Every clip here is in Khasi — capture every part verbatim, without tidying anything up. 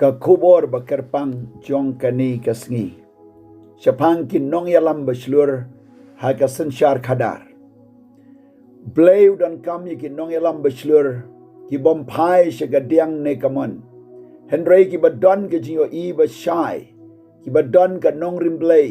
Ka khubor ba kyrpang jong kane ka sngi shaphang ki nongïalam ba shlur ha ka synshar khadar. Blei u donkam ïa ki nongïalam ba shlur ki bym phai sha ka diang ne ka mon, hynrei ki ba don ka jingïohi ba shai, ki ba don ka nongrim Blei,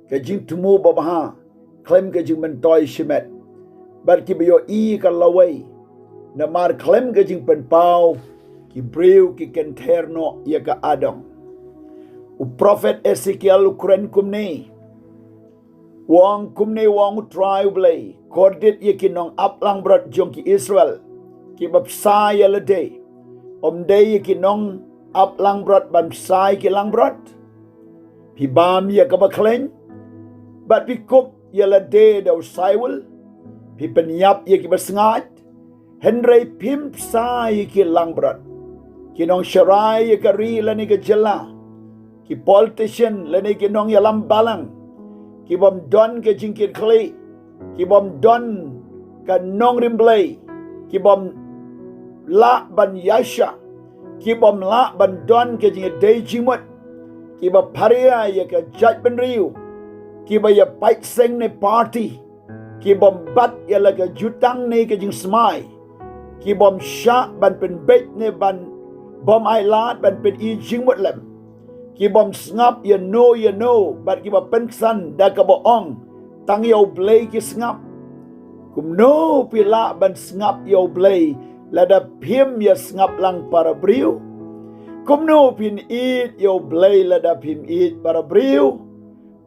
ka jingthmu babha khlem ka jingmyntoi shimet, bad ki ba ïohi ka lawei. Namar khlem ka jingpynpaw ki briew ki kynther noh ïa ka adong. U prophet Ezekiel u kren kumne, u ong kumne, u ong U Trai U Blei, kordit ïa ki nongap langbrot jong ki Israel ki ba bsa ïa lade. Ym dei ïa ki nongap langbrot ban bsa ïa ki langbrot? Phi bam ïa ka ba khlaiñ, bad phi kup ïa lade da u saiwul. Phi pynïap ïa ki ba sngaid, hynrei phim bsa ïa ki langbrot. Ki nongsharai ïa ka ri lane ka jylla, ki politician lane ki nongïalam balang, ki bym don ka jingkitkhlieh, ki bym don ka nongrim Blei, ki bym lah ban ïaishah, ki bym lah ban don ka jingïadei jingmut, ki ba pharia ïa ka jaitbynriew, ki ba ïa pait seng ne party, ki bym bat ïa la ka jutang ne ka jingsmai, ki bym shah ban pynbeit ne ban, bym ailad ban pyni jingmut lem, ki bym sngap ïano ïano, bad ki ba pynksan da ka ba ong, tang ïa U Blei ki sngap. Kumno phi lah ban sngap ïa U Blei lada phim ïa sngap lang para briew? Kumno phin ïeit ïa U Blei lada phim ïeit para briew?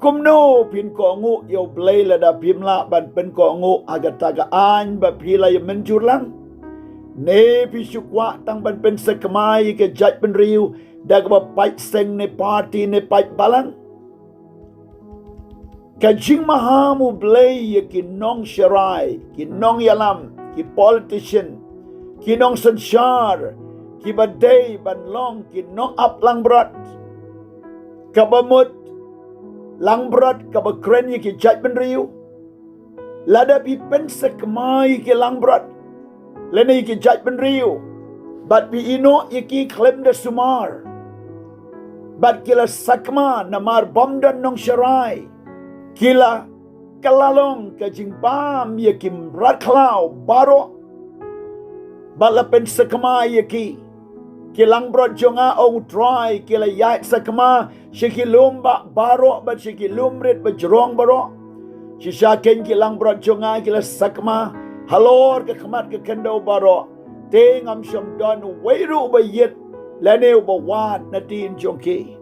Kumno phin kohnguh ïa U Blei lada phim lah ban pynkohnguh ha kata ka aiñ ba phi la ïa mynjur lang? Ne phi shu kwah tang ban pynsakma ïa ka jaitbynriew da ka ba pait seng ne party ne pait balang? Ka jingmaham U Blei ïa ki nongsharai, ki nongïalam, ki politician, ki nongsynshar, ki ba dei ban long ki nongap langbrot, ka ba mut langbrot ka ba kren ïa ki jaitbynriew. Lada phi pynsakma ïa ki langbrot lane ïa ki jaitbynriew, bad phi ïehnoh ïa ki khlem da sumar, bad ki la sakma namar bym don nongsharai, ki la kylla long ka jingbam ïa ki mrad khlaw baroh, bad la pynsakma ïa ki. Ki langbrot jong nga, ong U Trai, ki la ïaid sakma sha ki lum bah baroh bad sha ki lum rit ba jrong baroh. Shisha kein ki langbrot jong nga ki la sakma halor ka khmat ka khyndew baroh, te ngam shym don uwei ruh uba ïit lane uba wad na dien jong ki.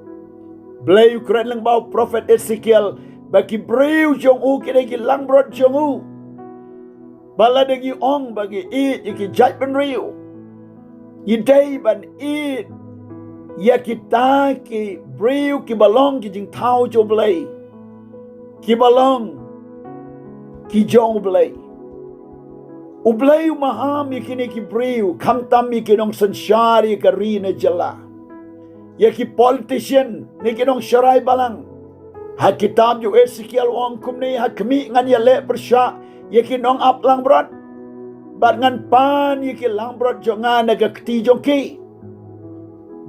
Blei u kren lyngba u prophet Ezekiel ba ki briew jong u ki dei ki langbrot jong u. Ba lada ngi ong ba ngi ïeit ïa ki jaitbynriew, ngi dei ban ïeit ïa kita ki briew ki ba long ki jingthaw jong U Blei, ki ba long ki jong U Blei. U Blei u maham ïa kine ki briew, khamtam ïa ki nongsynshar ïa ka ri ne jylla, ïa ki politician ne ki nongsharai balang. Ha kitab jong u Ezekiel u ong kumne, ha khmih ngan ïaleh pyrshah ïa ki nongap langbrot, bad ngan pan ïa ki langbrot jong nga na ka kti jong ki,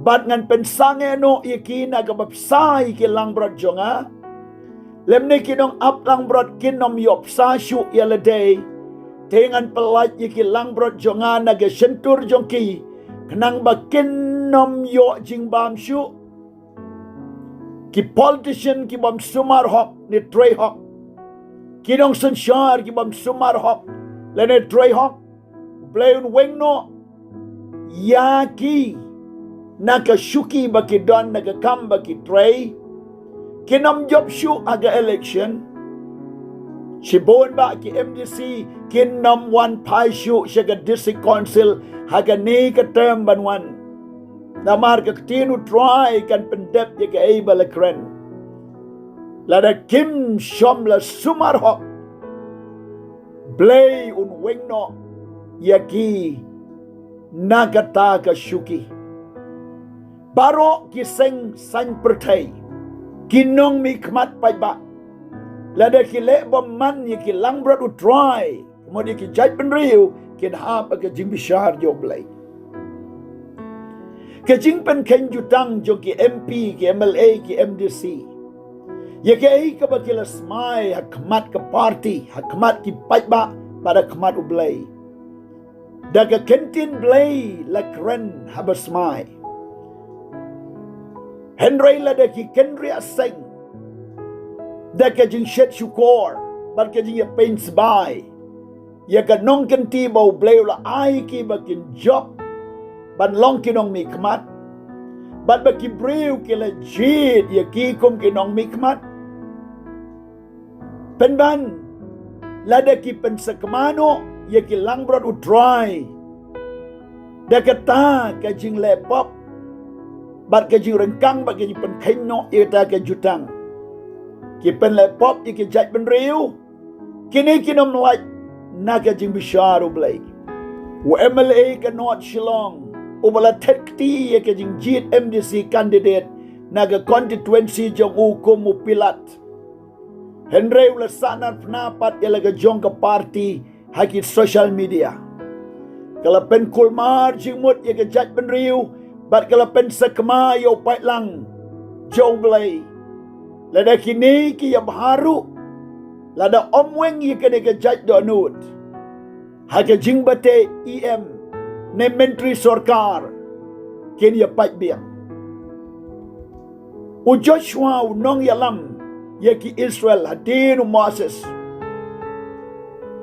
bad ngan pynsangeh noh ïa ki na ka ba bsa ïa ki langbrot jong nga. Lymne ki nongap langbrot kin ym ïoh bsa shuh ïa lade, te ngan pyllait ïa ki langbrot jong nga na ka shyntur jong ki, khnang ba kin ym ïoh jingbam shuh. Ki politician ki bym sumar hok ne trei hok, ki nongsynshar ki bym sumar hok lane trei hok, U Blei un weng noh ïa ki na ka shuki ba ki don na ka kam ba ki trei. Kin ym jop shuh ha ka election. Shibun bah ki M D C kin ym wan phai shuh sha ka District Council ha kane ka term ban wan. Namar ka ktien U Trai kan pyndep ïa kaei ba la kren. Lada kim shym la sumar hok, Blei un weng noh ïa ki na kata ka shuki. Baroh ki seng saiñ pyrthei, ki nongmihkhmat paidbah, lada ki leh bymman ïa ki langbrot U Trai, ka mut ïa ki jaitbynriew, kin hap ha ka jingbishar jong U Blei. Ka jingpynkheiñ jutang jong ki M P, ki M L A, ki M D C ïa kaei kaba ki la smai ha khmat ka party, ha khmat ki paidbah, bad ha khmat U Blei. Da ka ktien Blei la kren haba smai. Hynrei lada ki kynriah seng da ka jingshet shukor bad ka jingïapeiñ sbai ïa ka nongkynti ba U Blei u la ai ki ba kin jop ban long ki nongmihkhmat, bad ba ki briew ki la jied ïa ki kum ki nongmihkhmat. Pynban, lada ki pynsakma noh ïa ki langbrot U Trai da kata ka jingleh pop bad ka jingryngkang bad ka jingpynkheiñ noh ïa kata ka jutang, ki pynleh pop ïa ki jaitbynriew, kine kin ym lait na ka jingbishar U Blei. U M L A ka North Shillong uba la thet kti ïa ka jingjied M D C candidate na ka constituency jong u kum u Pilat, hynrei u la sahnarphna pat ïa la ka jong ka party ha ki social media. Ka la pynkulmar jingmut ïa ka jaitbynriew bad ka la pynsakma ïa u paidlang jong U Blei. Lada kine ki ïabha ruh, lada ym weng ïa kane ka jait dohnud, ha ka jingbate E M ne myntri sorkar kin ïapait biang. U Joshua u nongïalam ïa ki Israel hadien u Moses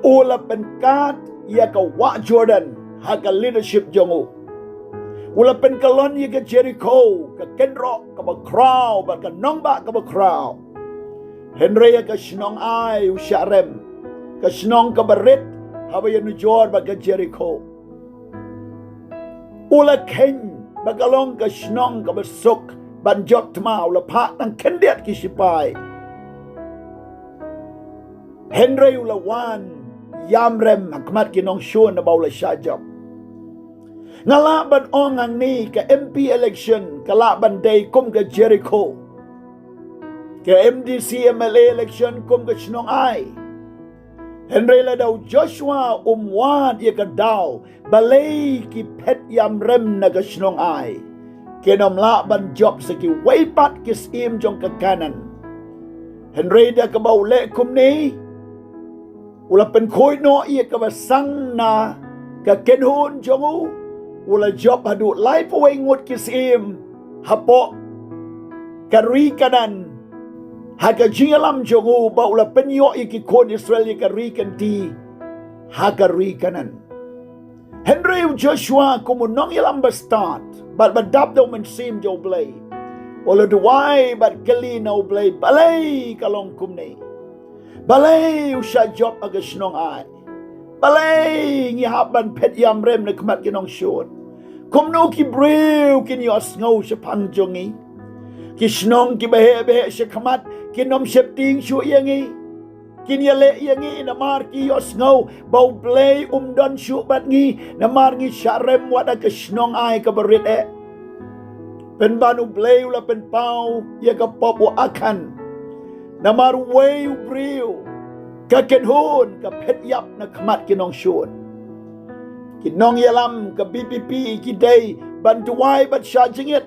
u la pynkad ïa ka wah Jordan ha ka leadership jong u. U la pynkyllon ïa ka Jericho, ka kynroh kaba khraw bad ka nongbah kaba khraw. Hynrei ïa ka shnong Ai u shah rem, ka shnong kaba rit haba ïanujor bad ka Jericho. U la kheiñ ba ka long ka shnong kaba suk ban jop thma, u la phah tang khyndiat ki shipai. Hynrei u la wan ïamrem ha khmat ki nongshun naba u la shah jop. Nga lah ban ong hangne ka M P election ka lah ban dei kum ka Jericho. Ka M D C M L A election kum ka shnong Ai. Hynrei lada u Joshua um wad ïa ka daw balei ki phet ïamrem na ka shnong Ai, kin ym lah ban jop sa kiwei pat ki syiem jong ka Kanaan. Hynrei da kaba u leh kumne, u la pynkhuid noh ïa kaba sang na ka kynhun jong u. U la jop haduh laiphew wei ngut ki syiem hapoh ka ri Kanaan, ha ka jingïalam jong u ba u la pynïoh ïa ki khun Israel ïa ka ri kynti ha ka ri Kanaan. Hynrei u Joshua kum u nongïalam ba stad bad ba dap da u Mynsiem jong U Blei, u la duwai bad kylli na U Blei, balei ka long kumne? Balei u shah jop ha ka shnong Ai? Balei ngi hap ban phet ïamrem na khmat ki nongshun? Kumno ki briew kin ïohsngew shaphang jong ngi? Ki shnong kiba heh ba heh sha khmat kin ym sheptieng shuh ïa ngi. Kin ïaleh ïa ngi namar ki ïohsngew ba U Blei um don shuh bad ngi, namar ngi shah rem wat ha ka shnong Ai kaba rit eh. Pynban U Blei u la pynpaw ïa ka pop u Akhan. Namar uwei u briew, ka kynhun ka phet ïap na khmat ki nongshun. Ki nongïalam ka V P P ki dei ban duwai bad shah jingit.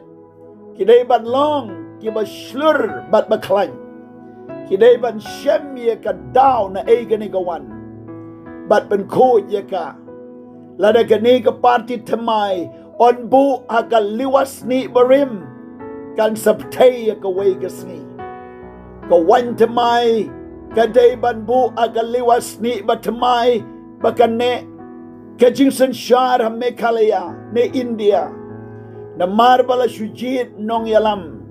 Ki dei ban long kiba shlur bad ba khlaiñ. Ki dei ban shem ïa ka daw naei kane ka wan bad pynkhuid ïa ka. Lada kane ka party thymmai, yn buh ha ka liwa snieh barim, kan sa pynthei ïa kawei ka sngi. Ka waiñ thymmai ka dei ban buh ha ka liwa snieh bathymmai ba kan neh. Ka jingsynshar ha Meghalaya ne India, namar ba la shu jied nongïalam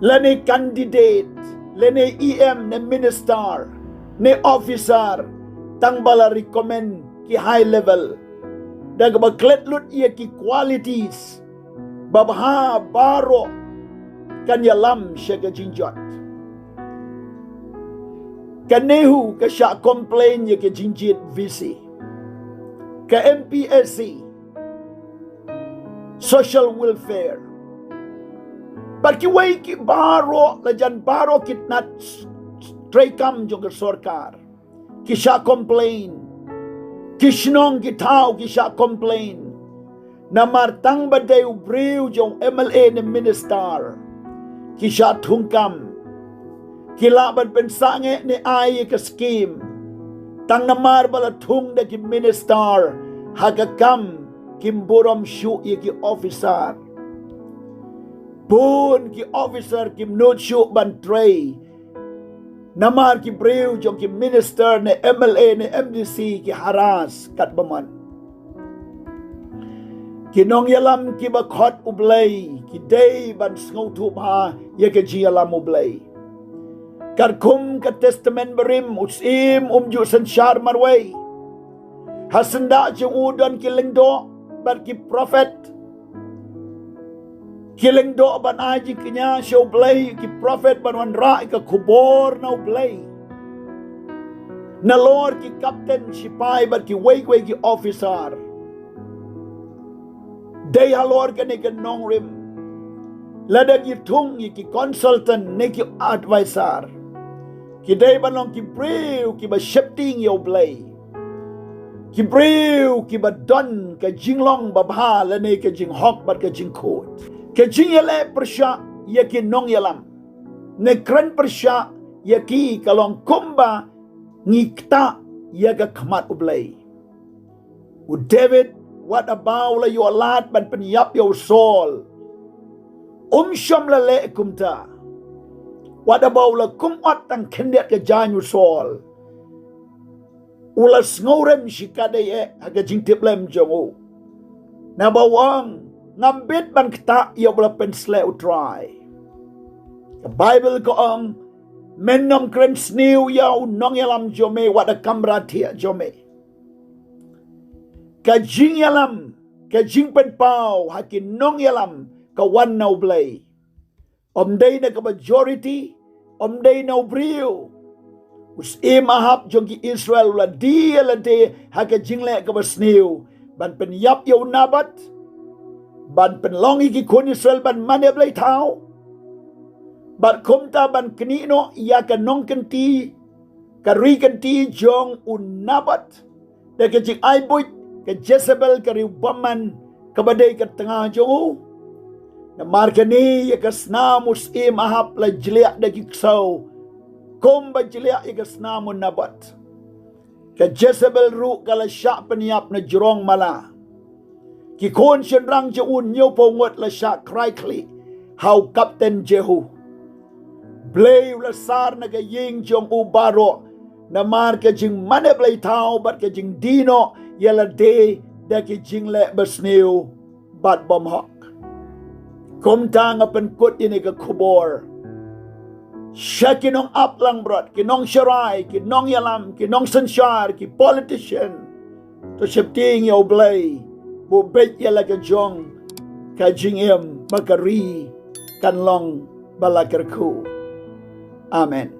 lane candidate lane E M ne minister ne officer tang ba la recommend ki high level da kaba klet lut ïa ki qualities babha baroh kan ïalam sha ka jingjot. Ka NEHU ka shah complain ïa ka jingjied V C. Ka M P S C, social welfare, bad kiwei ki baroh, la jan baroh ki tnat treikam jong ka sorkar ki shah complain. Ki shnong ki thaw ki shah complain. Namar tang ba dei u briew jong MLA ne minister, ki shah thungkam. Ki lah ban pynsangeh ne ai ïa ka skim. Tang namar ba la thung da ki minister ha ka kam, kim burom shuh ïa ki officer. Bun ki officer kim nud shuh ban trei. Namar ki briew jong ki minister ne MLA ne MDC ki harass kat ba mon. Ki nongïalam kiba khot U Blei ki dei ban sngewthuh bha ïa ka jingïalam U Blei. Katkum ka Testament Barim, u Syiem um ju synshar marwei. Ha syndah jong u don ki lyngdoh bad ki prophet. Ki lyngdoh ban ai jingkñia sha U Blei, ki prophet ban wanrah ïa ka khubor na U Blei. Nalor ki kapten shipai bad kiwei kiwei ki officer. Dei halor kane ka nongrim, lada ki thung ïa ki consultant ne ki advisor, ki dei ban long ki briew kiba sheptieng ïa U Blei. Ki briew kiba don ka jinglong babha lane ka jinghok bad ka jingkhuid. Ka jingïaleh pyrshah ïa ki nongïalam ne kren pyrshah ïa ki ka long kumba ngi ktah ïa ka khmat U Blei. U David, wat haba u la ïoh lad ban pynïap ïa u Saul, um shym la leh kumta. Wat haba u la kum ot tang khyndiat ka jaiñ u Saul, u la sngewrem shikatdei eh ha ka jingtiplem jong u. Naba u ong, ngam bit ban ktah ïa uba la pynsleh U Trai. Ka Baibl ka ong, men ym kren sniew ïa u nongïalam jong me wat ha kamra thiah jong me. Ka jingïalam, ka jingpynpaw ha ki nongïalam ka wan na U Blei. Ym dei na ka majority, ym dei na u briew. U Syiem Ahab jong ki Israel u la die lade ha ka jingleh kaba sniew ban pynïap ïa u Naboth, ban pynlong ïa ki khun Israel ban mane blei thaw, bad kumta ban knieh noh ïa ka nongkynti, ka ri kynti jong u Naboth. Da ka jingai buit ka Jezebel ka riewbymman kaba dei ka tnga jong u. Namar kane ïa ka snam u Syiem Ahab la jliah da ki ksew kumba jliah ïa ka snam u Naboth. Ka Jezebel ruh ka la shah pynïap na jrong mala. Ki khun shynrang jong u hynñiewphew ngut la shah khrai khlieh ha u kapten Jehu. Blei u la sar na ka ïing jong u baroh namar ka jingmane blei thaw bad ka jingdie noh ïa lade da ki jingleh basniew bad bymhok. Kumta nga pynkut ïa kane ka khubor sha ki nongap langbrot, ki nongsharai, ki nongïalam, ki nongsynshar, ki politician. To sheptieng ïa U Blei, buh beit ïa la ka jong ka jingim ba ka ri kan long ba la kyrkhu. Amen.